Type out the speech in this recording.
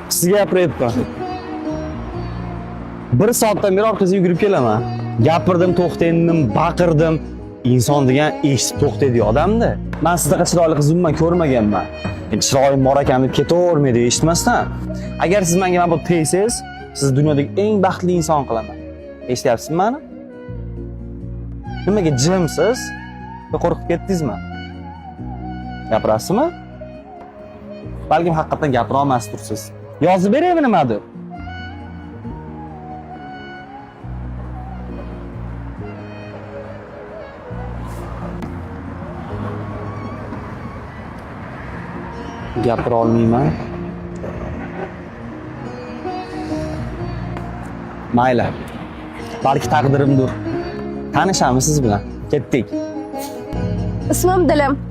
Sizga gapiryapman. Bir soatdan beri orqangizga yugurib kelaman. Gapirdim, to'xtang dedim, baqirdim. Inson degan eshitib to'xtaydi odamda. Men sizdaqa chiroyli qiz umuman ko'rmaganman. Endi chiroyim bor ekan deb ketavermaydi eshitmasdan. Agar siz menga mana bu tegsangiz, sizni dunyodagi eng baxtli inson qilaman. Eshityapsizmi mani? Nimaga jimsiz? Yo qo'rqib ketdingizmi? Gapirasizmi? Balkim haqiqatdan gapira olmasdirsiz. Yozib beraymi nimadir? Gapira olmayman. Mayli. Balki taqdirimdir. Tanishamiz siz bilan. Ketdik. Ismim Dilim.